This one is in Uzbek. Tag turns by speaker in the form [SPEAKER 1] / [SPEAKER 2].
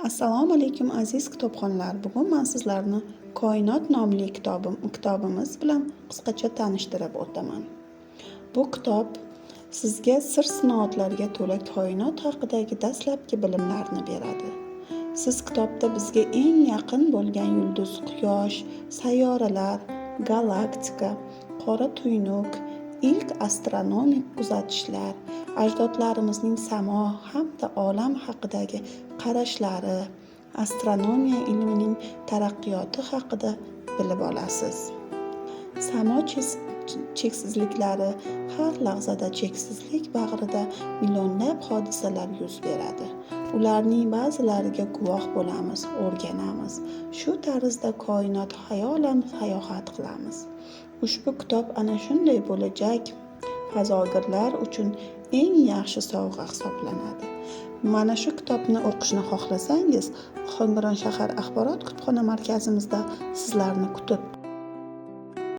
[SPEAKER 1] Assalomu alaykum, aziz kitobxonlar. Bugun man sizlarni "Koinot" nomli kitobimiz bilan qisqacha tanishtirib o'taman. Bu kitob sizga sir sinoatlarga to'la koinot haqidagi dastlabki bilimlarni beradi. Siz kitobda bizga eng yaqin bo'lgan yulduz Quyosh, sayyoralar, galaktika, qora tuynuk, ilk astronomik kuzatishlar, ajdodlarimizning samo hamda olam haqidagi qarashlari, astronomiya ilmining taraqqiyoti haqida bilib olasiz. Samo cheksizliklari. Har lahzada cheksizlik bag'rida millionlab hodisalar yuz beradi. Ularning ba'zilariga guvoh bo'lamiz, o'rganamiz. Shu tarzda koinot xayolan sayohat qilamiz. Ushbu kitob ana shunday bo'lajak fazogirlar uchun eng yaxshi sovg'a hisoblanadi. Mana shu kitobni o'qishni xohlasangiz, Ohangaron shahar axborot kutubxona markazimizda sizlarni kutib